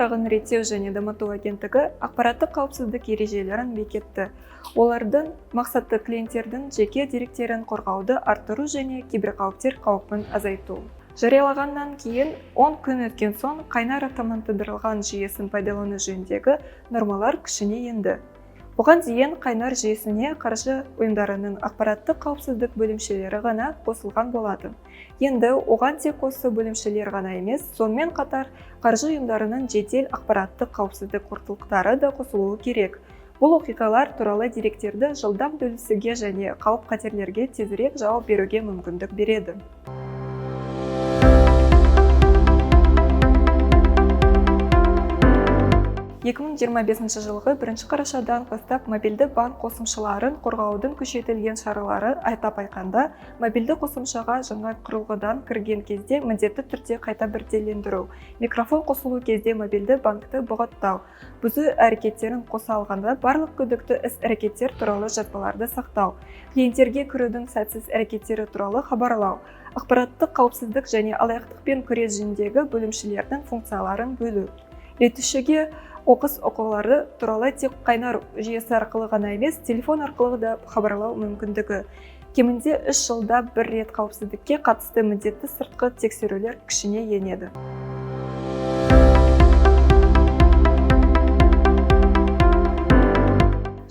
Нарығын реттеу және дамыту агенттігі ақпараттық қауіпсіздік ережелерін бекітті. Олардың мақсаты клиенттердің жеке деректерін қорғауды арттыру және киберқауіптер қаупін азайту. Жариялағаннан кейін 10 күн өткен соң Қайнар автоматтандырылған жүйесін пайдалану жөніндегі нормалар күшіне енді. Бұған дейін Қайнар жүйесіне қаржы ұйымдарының ақпараттық қауіпсіздік бөлімшелері ғана қосылған болатын. Енді оған тек осы бөлімшелер ғана емес, сонымен қатар қаржы ұйымдарының жедел ақпараттық қауіпсіздік орталықтары да қосылуы керек. Бұл оқиғалар туралы деректерді жылдам бөлісуге және қауіп-қатерлерге тезірек жауап беруге мүмкіндік береді. 2025 жылғы 1 қарашадан бастап мобильді банк қосымшаларын қорғаудың күшейтілген шаралары, атап айтқанда, мобильді қосымшаға жаңа құрылғыдан кірген кезде міндетті түрде қайта бірдейлендіру, микрофон қосылу кезде мобильді банкті бұғаттау, бұзу әрекеттерін қоса алғанда барлық күдікті іс-әрекеттер туралы жазбаларды сақтау, клиенттерге кірудің сәтсіз әрекеттері туралы хабарлау, ақпараттық қауіпсіздік және алаяқтықпен күрес жөніндегі бөлімшелердің функцияларын бөлу, реттеушіге оқыс оқиғалары туралы тек Қайнар жүйесі арқылы ғана емес, телефон арқылы да хабарлау мүмкіндігі, кемінде 3 жылда бір рет қауіпсіздікке қатысты міндетті сыртқы тексерулер күшіне енеді.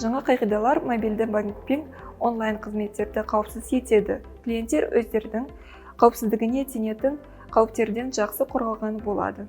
Жаңа қағидалар мобильді банкпен онлайн қызметтерді қауіпсіз етеді. Клиенттер өздерінің қауіпсіздігіне төнетін қауіптерден жақсы қорғалған болады.